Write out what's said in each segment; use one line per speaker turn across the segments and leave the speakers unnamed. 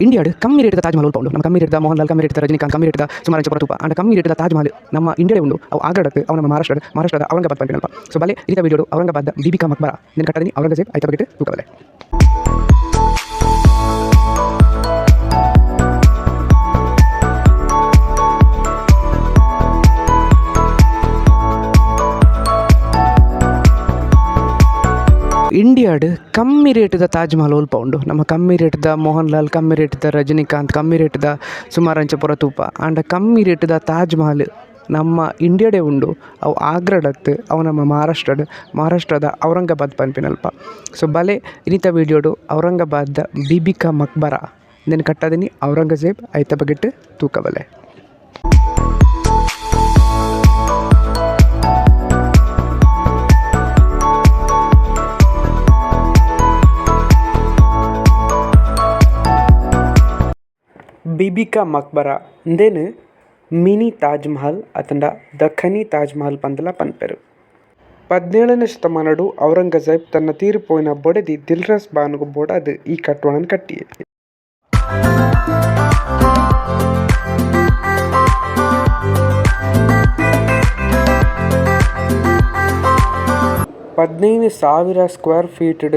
ಇಂಡಿಯಾಡ್ ಕಮ್ಮಿ ರೇಟ್ದ ತಾಜ್ ಮಹಲ್ ಉಂಡು. ನಮ್ಮ ಕಮ್ಮಿ ರೇಟ್ದ ಮೋಹನ್ ಲಾಲ್, ಕಮ್ಮಿ ರೇಟ್ದ ರಜನಿಕಾಂತ್, ಕಮ್ಮಿ ರೇಟ್ದ ಸುಮಾರು ಅಂಚ ತೂಪ. ಅಂಡ ಕಮ್ಮಿ ರೇಟ್ದ ತಾಜ್ ಮಹಲ್ ನಮ್ಮ ಇಂಡಿಯಾಡೇ ಉಂಡು. ಅವು ಆಗ್ರಾಡತ್, ಅವು ನಮ್ಮ ಮಹಾರಾಷ್ಟ್ರದ ಔರಂಗಾಬಾದ್ ಪನ್ಪಿನಲ್ಪ. ಸೊ ಬಲೆ ಇನಿತ ವಿಡಿಯೋಡು ಔರಂಗಾಬಾದ್ ಬೀಬಿಕಾ ಮಕ್ಬರಾ ನೆನ್ ಕಟ್ಟದಿನಿ ಔರಂಗಜೇಬ್ ಐತ ಬಗೆಟ್ ತೂಕ ಬಲೆ. ಇಂಡಿಯಾಡ್ ಕಮ್ಮಿ ರೇಟ್ದ ತಾಜ್ ಮಹಲ್ ಒಲ್ಪ ಉಂಡು. ನಮ್ಮ ಕಮ್ಮಿ ರೇಟ್ದ ಮೋಹನ್ ಲಾಲ್, ಕಮ್ಮಿ ರೇಟ್ದ ರಜನಿಕಾಂತ್, ಕಮ್ಮಿ ರೇಟ್ದ ಸುಮಾರು ಅಂಚ ಪೂರ ತೂಪ. ಆಂಡ ಕಮ್ಮಿ ರೇಟ್ದ ತಾಜ್ ಮಹಲ್ ನಮ್ಮ ಇಂಡಿಯಾಡೇ ಉಂಡು. ಅವು ಆಗ್ರಾಡತ್, ಅವು ನಮ್ಮ ಮಹಾರಾಷ್ಟ್ರದ ಔರಂಗಾಬಾದ್ ಪನ್ಪಿನಲ್ಪ. ಸೊ ಬಲೆ ಇನಿತ ವಿಡಿಯೋಡು ಔರಂಗಾಬಾದ್ ಬೀಬಿಕಾ ಮಕ್ಬರಾ ನೆನ್ ಕಟ್ಟದಿನಿ ಔರಂಗಜೇಬ್ ಐತ ಬಗೆಟ್ ತೂಕ ಬಲೆ. ಬೀಬಿಕಾ ಮಕ್ಬರಾ ಇಂದೆನ್ ಮಿನಿ ತಾಜ್ ಮಹಲ್ ಅತಂಡ ದಖನಿ ತಾಜ್ ಮಹಲ್ ಪಂದಲ ಪನ್ಪೆರ್. 17ನೇ ಶತಮಾನಡು ಔರಂಗಜೇಬ್ ತನ್ನ ತೀರ್ಪೋಯಿನ ಬೊಡೆದಿ ದಿಲ್ರಸ್ ಬಾನುಗು ಬೋಡಾದ್ ಈ ಕಟ್ವಾಣನ್ ಕಟ್ಟಿಯೆ. 15,000 ಸ್ಕ್ವೇರ್ ಫೀಟ್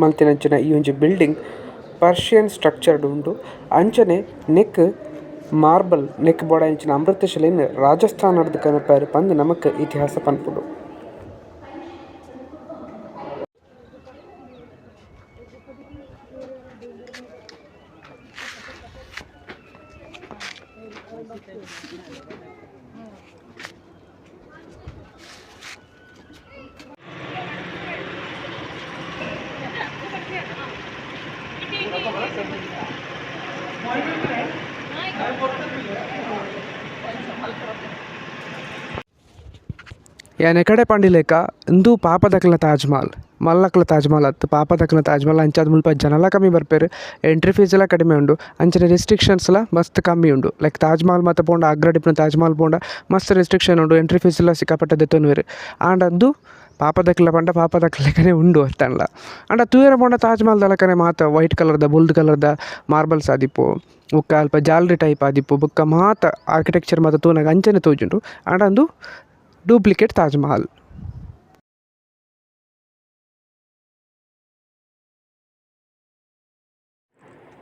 ಮಲ್ತಿನಂಚಿನ ಈ ಒಂಜಿ building Persian structured ಉಂಡು. ಅಂಚನೆ neck marble neck ಬೋಡಾಯಿಂಚಿನ ಅಮೃತಶಿಲೆನ್ ರಾಜಸ್ಥಾನಡ್ದ್ ಕನಪೆರ್ ಪಂದ್ ನಮಕ್ ಇತಿಹಾಸ ಪನ್ಪುಂಡು. ಯಾನ್ ಎಕಡೆ ಪಂಡಿಲೇಕ ಇಂದು ಪಾಪದಕ್ಲ್ನ ತಾಜ್ ಮಹಲ್, ಮಲ್ಲಕ್ಲ ತಾಜ್ ಮಹಲ್ ಅತ್ತು ಪಾಪದಕ್ಲ್ನ ತಾಜ್ ಮಹಲ್. ಅಂಚಾದ್ ಮುಲ್ಪ ಜನಲ ಕಮ್ಮಿ ಬರ್ಪೆರ್, ಎಂಟ್ರಿ ಫೀಸ್ ಲ ಕಡಿಮೆ ಉಂಡು, ಅಂಚನೆ ರೆಸ್ಟ್ರಿಕ್ಷನ್ಸ್ ಲ ಮಸ್ತ್ ಕಮ್ಮಿ ಉಂಡು. ಲೈಕ್ ತಾಜ್ ಮಹಲ್ ಮಾತ ಪೋಂಡ, ಆಗ್ರಾಡ್ ಇಪ್ಪುನ ತಾಜ್ ಮಹಲ್ ಪೋಂಡ ಮಸ್ತ್ ರೆಸ್ಟ್ರಿಕ್ಷನ್ ಉಂಡು, ಎಂಟ್ರಿ ಫೀಸ್ ಲ ಸಿಕ್ಕಾಪಟ್ಟೆ ದೆತ್ತೊನುವೆರ್. ಆಂಡ ಅಂದು ಪಾಪದಕ್ಲ ಪಂಡ ಪಾಪದಕ್ಲೆಕನೆ ಉಂಡು ಅತ್ತನ್ಲ. ಆಂಡ ತೂಯೆರೆ ಪೋಂಡ ತಾಜ್ ಮಹಲ್ ದಲಕನೆ ಮಾತ ವೈಟ್ ಕಲರ್ದ ಬೊಲ್ದು ಕಲರ್ದ ಮಾರ್ಬಲ್ಸ್ ಆದಿಪ್ಪು, ಬೊಕ್ಕ ಅಲ್ಪ ಜಾಲರಿ ಟೈಪ್ ಆದಿಪ್ಪು, ಬೊಕ್ಕ ಮಾತ ಆರ್ಕಿಟೆಕ್ಚರ್ ಮಾತ ತೂನಗ ಅಂಚನೆ ತೋಜುಂಡು. ಆಂಡ ಅಂದು ಡೂಪ್ಲಿಕೇಟ್ ತಾಜ್ ಮಹಲ್.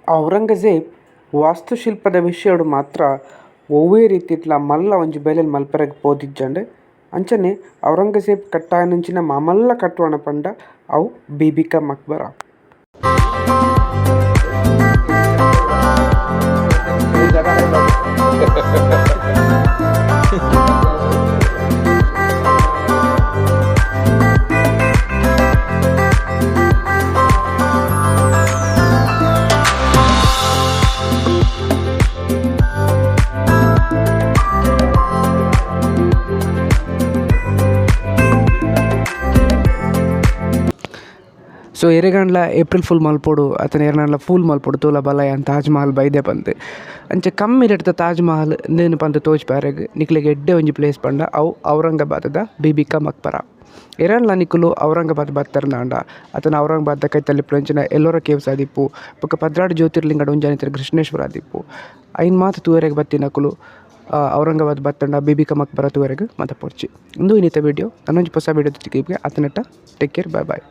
ಔರಂಗಜೇಬ್ ವಾಸ್ತುಶಿಲ್ಪದ ವಿಷಯಡು ಮಾತ್ರ ಒವ್ವೇ ರೀತಿಟ್ಲ ಮಲ್ಲ ಒಂಜಿ ಬೇಲೆನ್ ಮಲ್ಪೆರೆಗ್ ಪೋದಿಜ್ಜಂಡ್. ಅಂಚನೆ ಔರಂಗಜೇಬ್ ಕಟ್ಟಾಯಿನಂಚಿನ ಮಾಮಲ್ಲ ಕಟ್ವಾಣ ಪಂಡ ಅವು ಬೀಬಿಕಾ ಮಕ್ಬರಾ. ಸೊ ಎರೆಗಂಡ್ಲ ಏಪ್ರಿಲ್ ಫುಲ್ ಮಲ್ಪೊಡು ಅತ್ತನ ಎರೆಗಂಡ್ಲ ಫೂಲ್ ಮಲ್ಪೊಡು ತೂಲ ಬಲ ಯಾನ್ ತಾಜ್ ಮಹಲ್ ಬೈದೆ ಪಂದ್. ಅಂಚ ಕಮ್ಮಿ ರೇಟ್ದ ತಾಜ್ ಮಹಲ್ ಇಂದೆನ್ ಪಂದ್ ತೋಜ್ಪಾರೆಗ್ ನಿಕ್ಲೆಗ್ ಎಡ್ಡೆ ಒಂಜಿ ಪ್ಲೇಸ್ ಪಂಡ ಅವು ಔರಂಗಾಬಾದ್ದ ಬೀಬಿಕಾ ಮಕ್ಬರಾ. ಎರೆಂಡ್ಲ ನಿಕುಲು ಔರಂಗಾಬಾದ್ ಬತ್ತರ್ನಾಂಡ ಅತ್ತನ ಔರಂಗಾಬಾದ್ದ ಕೈತಲ್ ಇಪ್ಪುನಂಚಿನ ಎಲ್ಲೋರ ಕೇವ್ಸ್ ಆದಿಪ್ಪು, ಬೊಕ್ಕ 12 ಜ್ಯೋತಿರ್ಲಿಂಗಡ್ ಒಂಜಾನಿತ್ತರ ಕೃಷ್ಣೇಶ್ವರ ಆದಿಪ್ಪು, ಐನ್ ಮಾತ ತೂವರೆಗ್ ಬತ್ತಿನಕುಲು ಔರಂಗಾಬಾದ್ ಬತ್ತಂಡ ಬೀಬಿಕಾ ಮಕ್ಬರಾ ತೂವರೆಗ್ ಮಾತ ಪೋಡ್ಚಿ. ಇಂದು ಇನ್ನಿತ ವಿಡಿಯೋ. ನನೊಂಜಿ ಪೊಸ ವಿಡಿಯೋ ತಿಕ್ಕಿಗೆ ಅತನೆಟ್ಟ take care, ಬಾಯ್ ಬಾಯ್.